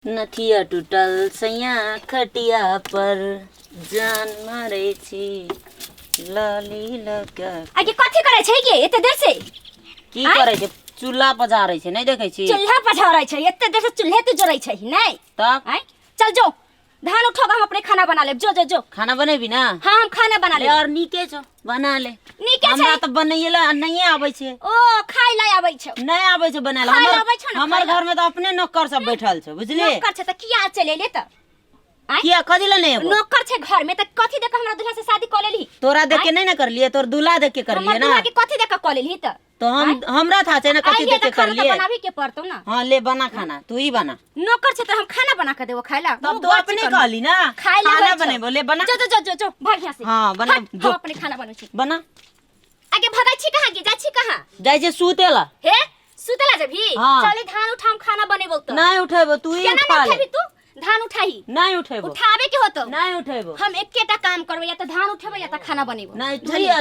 नथिया टूटल सैया खटिया पर जान मारै छी लाली लगा। आगे कथी करै छै गे एते देर से? की आँय? करै छै? चूल्हा पजारै छै, नहि देखै छी? चूल्हा पझारै छै, एते देर से चूल्हे तू जरै छै नहि? तब आँय, चल जो धान उठो, हम अपने खाना बना लेब। जो जो जो। खाना बनेबी ना? हाँ, हम खाना बना ले लेब। और नीके छौ, बना ले। नीके छै। हमरा तऽ बनैये ला नहिये आबै छै। ओ खाय ला आबै छौ? नहि आबै छै बनाय ला। खाय ला हमर आबै छौ ने, हमर खाय ला। घर में तऽ अपने नौकर सब बैठल छौ, बुझली? नौकर छै तऽ किया चलि एले तऽ? आँय? किया, कथी ला नहि एबो? नौकर छै घर में तऽ कथी देख के हमरा दूल्हा से शादी कऽ लेलही? तोरा देख के नहि ने करलियै, तोर दूल्हा देख के करलियै हमर ना। दूल्हा के कथी देख के कऽ लेलही तऽ? तो हम हमरा था छै ना कथी आइए देख के तऽ खाना तऽ करलियै। बनाबी के पड़तौ ना। हाँ ले, बना खाना, तू ही बना। नौकर छै तऽ हम खाना बना के देबो खाय ला? तब तो अपने कहली ना खाय ला खाना होइ छौ। बनेबो, ले बना। जो जो जो जो जो, भाग यहाँ से। हाँ, बना, हट, जो। हम अपने खाना बनबै छी। बना। आगे भगै छी कहाँ गे, जाइ छी कहाँ? जाइ छै सुते ला। हे, सुतला जेबही? हाँ। चले धान उठाम, खाना बनेबो तऽ। नहीं उठेबो, तू ही केना उठा नहीं ले। उठेबी तू? धान उठाही। नहीं उठेबो। उठाबे के होतो। नहीं उठेबो। हम एकेटा काम करबै, या तऽ धान उठेबै या तऽ खाना बनेबो। नहीं,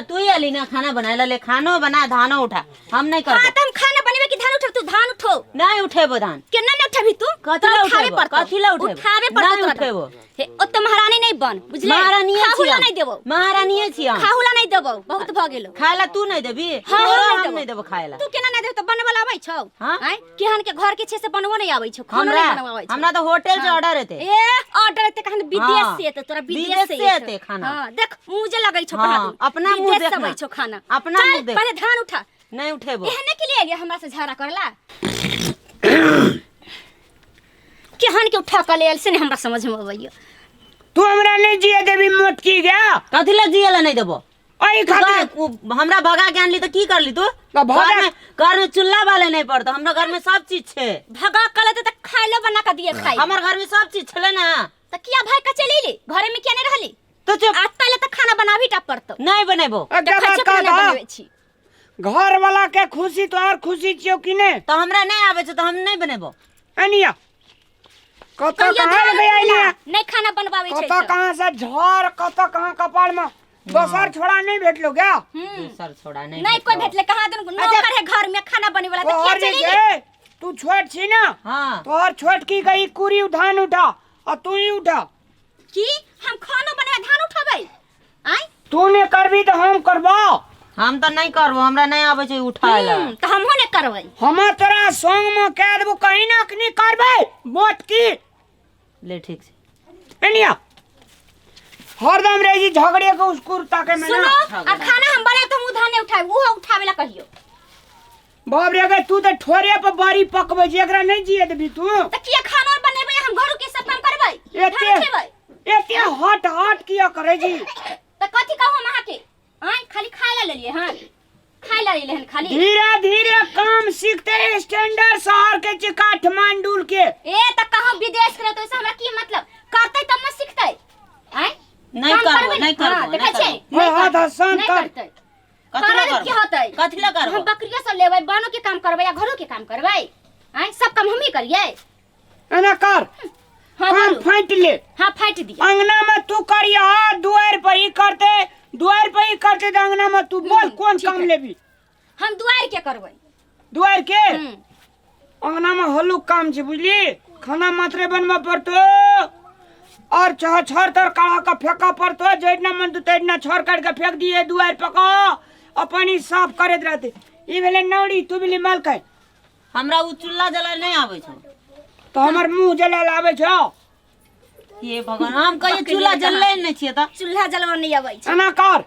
तू ही अली ना खाना बनाए ला, ले खानो बना, धानो उठा, हम नहीं हाँ करबो। तऽ हम खाना बनेबै कि धान उठेबै? तू धान उठो। नहीं उठेबो धान। केना नहीं उठेबी तू? कथी तोरा ला उठाबे उठेबो? पड़तौ। कथी ला उठेबो? उठाबे पड़तौ नहीं तोरा। उठेबो। हे, ओते महारानी नहीं बन, बुझले? महारानीये खाहु ला छी हम। नहीं देबो। महारानीये छी हम। खाहु ला नहीं देबो, बहुत भ गेलो। खाय ला तू नहीं देबी? हाँ, तोरो हम हम नहीं नहीं देबो खाय ला। तू केना नहीं देबो? तऽ बनबऽ ला आबै छौ? हाँ? आँय, केहन के घर के छै से बनबो नहीं आबै छौ, खानो हमरा नहीं बनबो आबै छौ। हमरा तऽ होटल से ऑर्डर हेतै। ए, ऑर्डर एते कहां? विदेश हाँ। से एते तोरा, विदेश विदेश से से एते एते खाना। हां, देख मुंह जे लगै छौ हाँ, कहा दून। अपना मुंह विदेश से देखना। अबै छौ खाना। अपना चल, मुंह देख। पहले धान उठा। नहीं उठेबो। एहने के लिए एलियै हमरा से झगड़ा करला? केहन के उठा के लेल से नहीं हमरा समझ में अबैया। तू हमरा नहीं जिए देबी मोटकी गया? कथी ला जिए ला नहीं देबो? एहि तू खातिर। हमरा भगा के आनली तऽ की करली तू? तऽ भगा- घर में चूल्हा बाले नहीं पड़तो, हमरा घर में सब चीज छै। भगा के लेते तऽ खाय ला बना के दिए खाइ। हमर घर में सब चीज छले ना। तऽ किया भाग के चलि एली? घरे में किया नहीं रहली? तो चुप। आज पहले तऽ खाना बनाबी टा पड़तो। नहीं बनेबो। एकटा देखै बात छियै केना कह बनबै छी। घर वाला के खुशी तो और खुशी छियो कि ने? तऽ हमरा नहीं आबै छै तऽ हम नहीं बनेबो। अनिया कत कहियो कहाँ धान गया उठेला, अनिया? नहीं खाना बनबाबै छै कत तऽ। कहाँ से झड़, कत कहाँ कपार में दोसर छोड़ा नहीं भेटलो क्या? दोसर छोड़ा नहीं। नहीं कोई भेटलो। भेटले कहाँ दिन नौकर है घर में खाना बने वाला, तऽ किया तोहर चली जे गेली? छै, तू छोट छी ना? हाँ। तोहर छोट की गई कुरी धान उठा और तू ही उठा। की हम खाना बनेबै धान उठाबै? आँय? तू नहीं करबी तो हम करबो। हम तऽ नहीं करबो, हमरा नहीं आबै छै उठाय ला। तऽ हमहूँ नहि करबै। हम तोरा संग में कह देबो, कहीं ना अखनी करबै मोट की। ले ठीक छै। एनिया हरदम रहे जी झगड़े के उसकुर ताके में सुनो ना। आ खाना हम बनाए तऽ हम धान नहीं उठाएब, उहो उठावे ला कहियो। बाप रे गे, तू तऽ ठोरे पर बड़ी पकबै छी, एकरा नहीं जिए देबी तू? तऽ किया खाना और बनेबै, हम घरो के सब काम करबै, धान एते उठेबै। एते हट हट किया करै छी? तऽ कथी कहू हम अहाँके? आँय, खाली खाय ला लेलियै हन, खाय ला लेलियै हन खाली। धीरे धीरे काम सीखते, स्टैंडर्ड शहर के छी काठमांडू के। ए तऽ कहूँ विदेश के रहतै, ओहिसँ हमरा की मतलब? करतै तब ने सीखतै। आँय, नहीं काम करबो, करबै नहीं ने? हाँ, करबो, देखै नहीं छियै? करबो। नहीं हाँ, हाँ, करतै, शांत नहीं कर। करतै। कथी ला करब की करबो? होतै? कथी ला करबो? हम बकरियो सब लेबै, बनो के काम करबै या घरो के काम करबै? आँय, सब काम हमही करियै? एना कर। हाँ, काम बोलू। फाँटि ले। हाँ, फाँटि दिअ। अंगना में तू करिया, दुआरि पर ही करते, दुआरि पर ही करते तऽ अंगना में तू बोल कोन ठीक काम है। लेबी? हम दुआरि के करबै। दुआरि के? अंगना में हल्लुक काम छै बुझली, खाना मात्रे बनबऽ पड़तो और छड़ तर काढ़ा के फेंकऽ पड़तो, जैतना मन तू तैतना छड़ काटि के फेंक दिए दुआरि पर कऽ, अपन ही साफ करैत रहते। ई भेलै नौड़ी, तू भेली मलकै। हमरा उ चूल्हा जलाय नहीं आबै छौ। तऽ हमर मुँह जलाय लए आबै छौ? हे भगवान, हम कहियो चूल्हा जलले नहीं छियै तऽ। चूल्हा जलबऽ नहीं आबै छै। एना कर,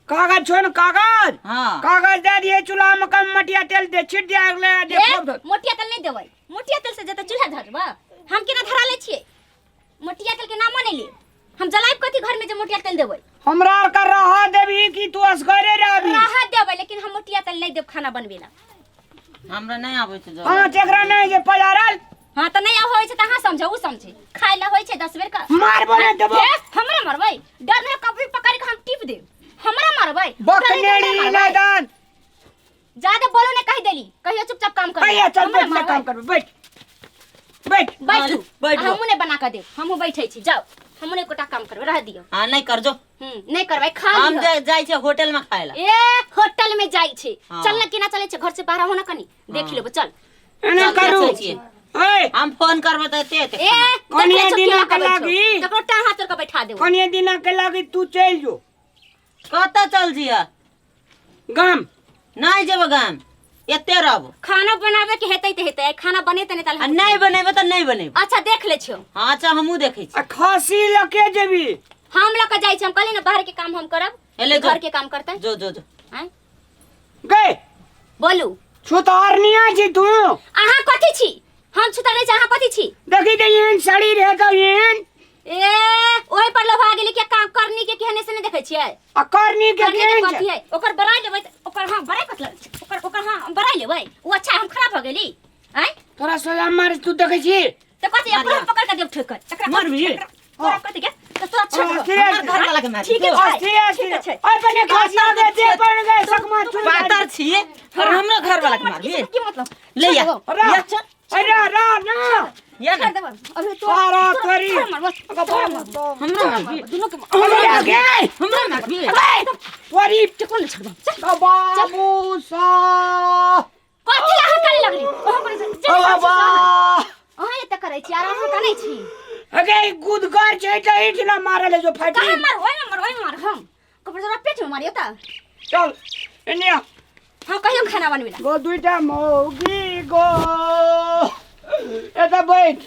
कागज छौ ने कागज? हाँ। कागज दे दिए चूल्हा में, कम मटिया तेल दे छिट दिया अगले दे। ए, खूब धर। मोटिया तेल नहीं देबै। मोटिया तेल से जते चूल्हा धरबा, हम केना धरा लै छियै? मोटिया तेल के नामो नहीं लेब हम। जलाइब कथी घर में जे मोटिया तेल देबै? हमरा आर का रहा देबी कि तू असगरे रहबी? रहा देबै, लेकिन हम मोटिया तेल नहीं देब खाना बनबे ला। हमरा नहीं आबै छै जलाय। हाँ, जेकरा नहीं जे पजारल। हाँ, तऽ नहीं होइ छै तऽ अहाँ समझो, उ समझे। खाय ला होइ छै 10 बेर का। मारबो नहीं देबो। हे, हमरा मारबै? डर नहीं कभी पकड़ के हम टिप देब। हमरा मारबै? बकनेड़ी मैदान। ज्यादा बोलो ने, कहि देली। कहियो चुपचाप काम कर। भैया चल बैठ ले, काम करबै, बैठ बैठ। बैठू। बैठू। हमहूँ ने बना के देब, हमहूँ बैठे छी। जाओ, हमहूँ ने एकोटा काम करबै, रह दियौ। हाँ, नहीं कर जो। नहीं करबै, खा हम लिहऽ। जाइ छियै होटल में खाय ला। ए, होटल में जाइ छै? हाँ। चल ना, केना चलै छै? घर से बाहर हो ना, कनी देख लेबो, चल। एना चल, करू। देखै छियै। ए हम फोन करबो तऽ एते एते ए कनिया देखले छौ दिना केना के कबै छौ लागी। तकरो टांग हाथ तोड़ के बैठा देबो कनिया दिना के लागी तू चलि जो कतऽ चल जिया गाम नहि जेबो गाम एते रहबो खाना बनाबे के हेतै तऽ हेतै खाना बनेतै नहि आ तऽ नहि बनेबो तऽ नहि बनेबो अच्छा देख ले छियौ हाँ अच्छा हमहूँ देखै छी आ खसी लके जेबी हम लऽ के जाइ छी हम कहली ने बाहर के काम हम करब एले जो। घर के काम करतै जो जो जो आँय गए बोलू छुतारनिया छी तू अहाँ कथी छी हम छुतर नहि छी अहाँ कथी छी देखी तऽ एहन शरीर है तऽ एहन ए ओहि पर लोभा गेली के काम करनी के केहने से नहीं देखै छियै आ करनी के करनी के केहन कथी छै है ओकर बड़ाई लेबै तऽ ओकर हाँ बड़ाई कथी लग- ओकर ओकर हाँ बड़ाई लेबै ओ अच्छा है, हम खराब हो गेली आँय तोरा सोजा मारे तू देखै छी तऽ कथी एकरो हम पकड़ के देब ठोक कर एकरा मारबी? तोरा कथी के तऽ तोरा छोड़ देबो। अस्थिर हमर घर वाला के मार ठीक है छै अस्थिर अस्थिर ठीक छै ओइ पने खसिया के दे पड़ गए सकमा चुन पातर छियै और हमरो घर वाला के मारबी की मतलब ले या अरे या चल अरे रा ना या छोड़ ना देबो अभी तो पारा तोरी तोरा मारबो हमरो मारबी दुनू के अरे आगे हमरो मारबी तोरी केकरो नहीं छोड़बो चल बाबू सा कथी अहाँ करे लगली अहाँ करे ओ बाबा अहाँ एते करै छी आर अहाँ कनै छी अगे गुदगर छै त ईट ना मारले जो फाटी कहाँ मार ओइ मार ओइ मार हम कपड़ा जरा पेट में मारियो त चल एने आ। हाँ कहियो खाना बनबे ला गो दुईटा मौगी गो एता बैठ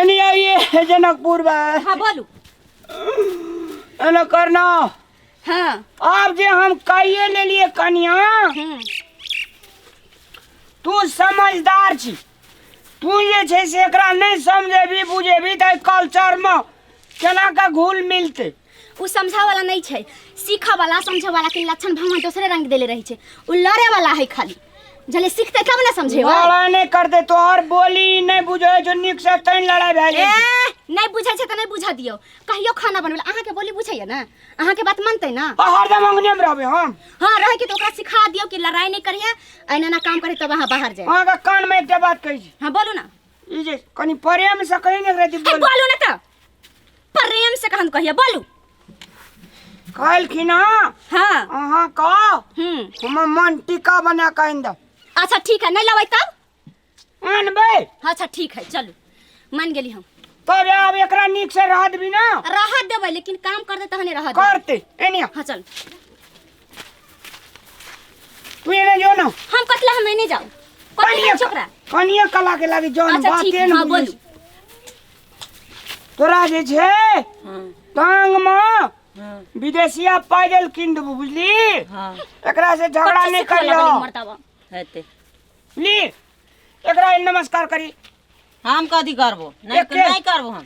एने आइए जनकपुर बा हाँ बोलू एने करना हाँ आब जे हम काइए ले लिए कनिया तू समझदार छी तू जे छै से एकरा नहि समझेबी बुझेबी तऽ कल्चरमे केना कऽ घुल मिलतै उ समझा वाला नहीं छै सीखा वाला समझे वाला के लक्षण भगवान दोसरे रंग देले रही छै उ लड़े वाला है खाली जले सीखते तब ना समझेबै लड़ाइ नहि करतै तोहर बोली नहि बुझै छौ नीक से तैं लड़ाइ भए ए जाइ छै। नहीं बुझै छै तऽ नहीं बुझा दियौ कहियो खाना बनबै अहाँके बोली बुझैया ना अहाँके बात मानतै ना आ हरदम अंगने मे रहबै हम हाँ रहे के तो ओकरा सिखा दियौ कि लड़ाई नहीं करिए एना एना काम करे तब अहाँ बाहर जाए अहाँके कानमे एकटा बात कहै छी हाँ बोलू ना ई जे कनि प्रेम से कही ने एकरा हे बोल बोलू ना तऽ प्रेम से कहन कहिए बोलू कहलखिन हँ हाँ अहाँ कह हम्म हमर मन टीका बना कऽ आनि दब अच्छा ठीक है नहीं लबै तब आनबै अच्छा ठीक है चलू मान गेली हम तब आब एकरा नीक से रह देबी ना राहत देबै लेकिन काम कर दे तहने राहत देबै। करते एने हाँ चल तू एने जो ना हम कतला हम नहीं जाओ कथी है छोकरा कनिया कला के लागी जौन अच्छा बाते ठीक ने हाँ बुझै बोलू छी। तोरा जे छै हाँ टांग में हाँ विदेशिया पैदल कीन देबो बुझली हाँ एकरा से झगड़ा कथी नहीं सिखऽ करियो लगली मर्दाबा हेतै ली एकरा नमस्कार करी हम कथी करबो नहीं एके- नहीं करबो हम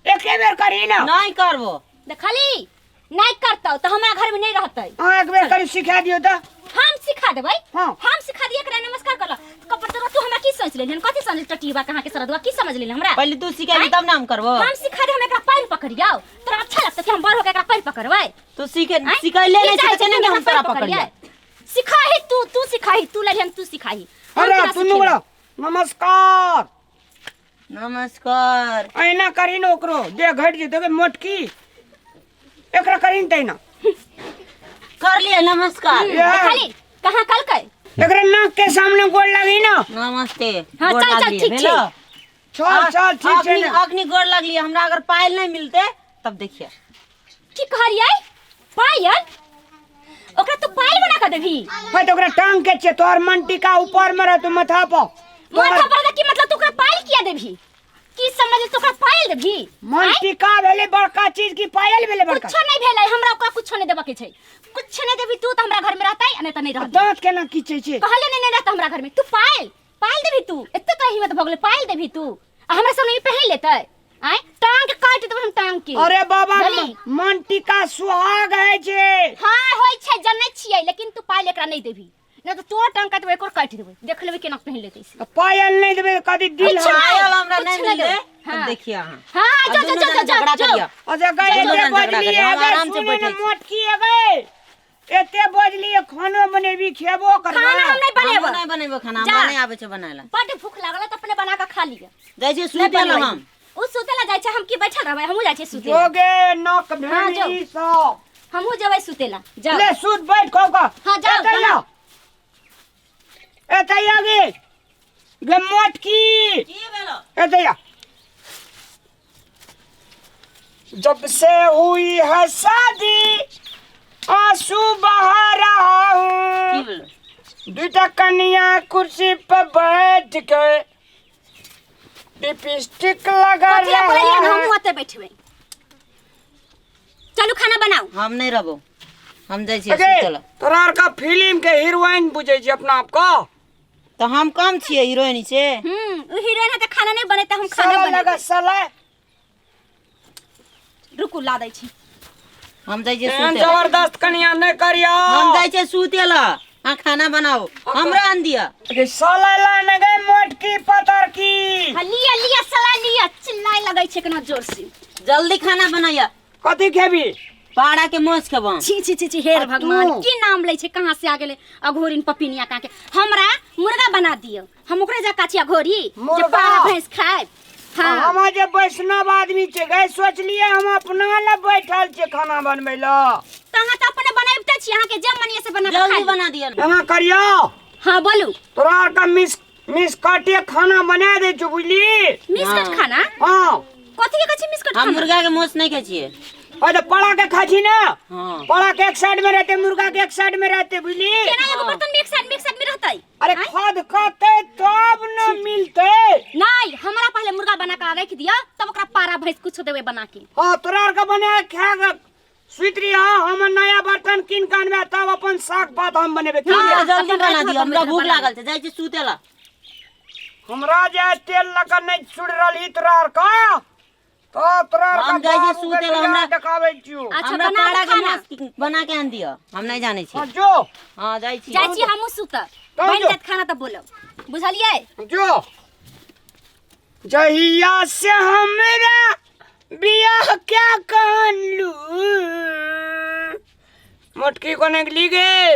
एके बेर करी ना नहीं करबो देखली नहीं करतौ तऽ हमरा घर में नहीं रहतै हाँ एक बेर करी सिखा दियो तऽ हम सिखा देबै हाँ। हम सिखा दिए एकरा नमस्कार करला कपड़ तोरा तू हमरा की सोच लेलहन कथी समझ टटीबा कहाँ के सरदुआ की समझ लेलहन हमरा पहले तू सिखेबी तब ना हम करबो हम सिखा दे हम एकरा पैर पकड़ियौ तोरा अच्छा लगतौ कि हम बड़ होके एकरा पैर पकड़बै तू सीखे आँय? सिखैले की नहीं चाहै सिखै छी ने कि हम हम तोरा पैर पकड़िया पकड़ियै? सिखाही तू तू सिखाही तू लड़ियन तू सिखाही हम अरे केना तू सिखेबै? नुगड़ा नमस्कार नमस्कार ऐना करी ने ओकरो दे घट जेतौ गे मोटकी एकरा करी ने तैना कर लिए नमस्कार या। देखली कहाँ कलकै एकरा नाक के सामने गोड़ लगी ना नमस्ते हाँ, गोर चल, चल, लागलियै, ठीक छै। भेलो? चल चल ठीक छै अखनी ने अखनी गोर लागलियै हमरा अगर पायल नहीं मिलते तब देखिए की कहलियै पायल ओकरा तू पायल बना कऽ देबही है तो ओकरा टांग के छै तोहर मन टीका ऊपर में रहतो माथा पर माथा पर दे की मतलब तू ओकरा पायल किया देबही की समझ तू ओकरा पायल देबही मन टीका भेलै बड़का चीज की पायल भेलै बड़का कुछो नहीं भेलै हमरा ओकरा कुछो नहीं देबऽ के छै कुछो नहीं देबही तू तऽ हमरा घर में रहतै आ नहीं तऽ नहीं रहतै दांत केना खींचै छै कहले नहीं नहीं रहता हमरा घर में तू पायल पायल देबही तू एते तोरा हिम्मत भऽ गेलै पायल देबही तू आ हमरा सामने ई पहिन लेतै आँय टांग के काटि देबै हम टांग के अरे बाबा बुझली? मन टीका सुहाग है छै हाँ होइ छै जनै छियै लेकिन तू पायल एकरा नहीं देबही नहीं तऽ तोरो टांग काटबै एकर काटि देबै देख लेबै केना पहिन लेतै से पायल नहीं देबै कदी दिल कुछो है पायल हमरा कुछ नहीं नहीं मिलते देबै। तब हाँ। देखिए अहाँ हाँ आ जो जो दुनू जो जना जो झगड़ा जो करियौ। अच्छा गए दुनू एते जना झगड़ा बजली करियौ, हम अगर आराम से सुने बैठै ने छी। मोटकी अगे एते बजली खानो बनेबी खेबो करबै खाना हम नहीं हमहूँ बनेबै नहीं बनेबै खाना जा। हमरा नहीं आबै छै बनाय लए बड्ड भूख लागल है तऽ अपने बना कऽ खा लिअ जाइ छियै नहि सुतै लए बनबै। हम ओ सुतै लए जाइ छै हम की बैठल रहबै हमहूँ जाइ छियै सुतै लए जोगे नक हाँ, जो। भेड़ी सब हमहूँ जेबै सुतै लए जाउ ले सुत बैठ खो का हाँ, जाओ, एतै जाओ। आ। एतै आगे गे मोटकी की भेलो ए दैया जब से हुई है शादी आंसू बहा रहा की हूँ भेलो दुटा कनिया कुर्सी पर बैठ के लिपस्टिक लगा कथी लए बोललियै रहा हम है ओतऽ बैठबै। चलू खाना बनाउ। हम नहीं रहबो, हम जाइ छियै अगे सुतै लए। तोरा आर का फिल्म के हीरोइन बुझै छी अपना आप को। तऽ हम कम छियै हीरोइन से? उ हीरोइन है तऽ खाना नहीं बनेतै, हम खाना साला लगा बनेबै। साला। रुकू ला दै छी। हम जाइ छियै एहन सुतै लए। जबरदस्त कनिया नहीं करियो। हम जाइ छियै सुतै लए, अहाँ खाना बनाउ, हमरा आन दिअ। अगे साला लाने गए मोटकी पतर की। हाँ, लिअ लिअ साला लिअ, चिल्लाय लगै छै केना जोर से। जल्दी खाना बनाइया। कथी खेबी? पाड़ा के माछ खेबो हम। छी छी छी छी, हेर आ भगवान तू? की नाम लै छै, कहाँ से आ गेलै अघोरिन पपिनिया कहाँ के। हमरा मुर्गा बना दियौ, हम ओकरे जकाँ छी अघोरी जे मुर्गा? पाड़ा भैंस खायब। हाँ हम जे वैष्णव आदमी छै गए, सोचलिए हम अपना ला बैठल छियै खाना बनबै ला। तऽ अहाँ तऽ अपने बनाबिते छी, अहाँके जे मन यऽ से बना कऽ जल्दी खा लिअ। बना दिअ। एना करियो। हाँ बोलू। तोरा आर का मिस मिस काटे खाना बना दै छौ, बुझली? मिस कट हाँ। खाना? हाँ। कथी के कहै छी मिस कट हम खाना? मुर्गा के माछ नहीं खाइ छियै। अरे पड़ा के खा छी ना। हाँ। पड़ा के एक साइड में रहते, मुर्गा के एक साइड में रहते, बुझली? केना एगो बर्तन में एक साइड में रहतै? अरे खद कहते तब न मिलते। नहीं, हमरा पहले मुर्गा बना के रख दिया, तब ओकरा पारा भैंस कुछ देबै बना के। हाँ तोरा आर के बना के खा के सुति रही। हाँ हम नया बर्तन कीन के अनबै तब अपन साग पात हम बनेबै। की हाँ, रे? जल्दी अपन बना राखब, दिअ, हमरा अपन भूख बना लागल छै, जाइ छी सुतै लए। हमरा जे तेल लगा नहीं छुड़ रहली तोरा आर का, तो तोरा आर हम का जाइ छी बाबू के सुतै लए, बियाह हमरा देखाबै छियौ। अच्छा, हमरा बना पाड़ा दू के खाना। माछ बना के आन दिअ, हम नहीं जानै छी। हाँ, जो। हाँ जाइ छी। जाइ छी हमहूँ सुतब, जाउ, बनि जो। जायत खाना तऽ बोलब, बुझलियै? जो जहिया से हमरा बियाह क्या कहलू मोटकी कोने ली गे,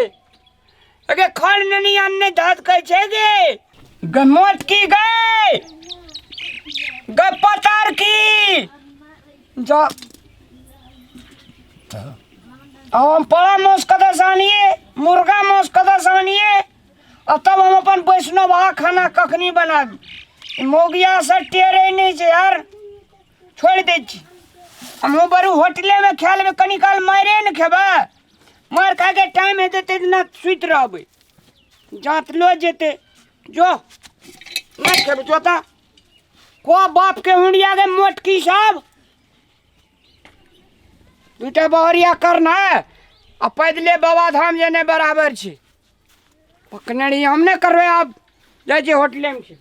अगे खर ननी अन्ने धात कहै छै गे। गे मोटकी गे, गे पतार की जा। अब हम पड़ा मांस कतऽ से आनिए, मुर्गा मांस कतऽ से आनिए, आ तब हम अपन वैष्णव खाना कखनी बनाबी? मौगिया से टेरे नहि छै यार, छोड़ि दै छी। हमहूँ बरू होटलेमे खा लेबै, कनी काल मारिए ने खेबै। मारि खाके टाइम हेतै ताहि दिना सुति रहबै, जाँतलो जेतै। जो नहि खेबै जो तऽ को बापके हुंडिया गे मोटकी सब दूटा बहरिया करना आ पैदले बाबा धाम जेने बराबर छै। पकड़ने रहियै हम नहि करबै, आब जाइ छियै होटलेमे छै।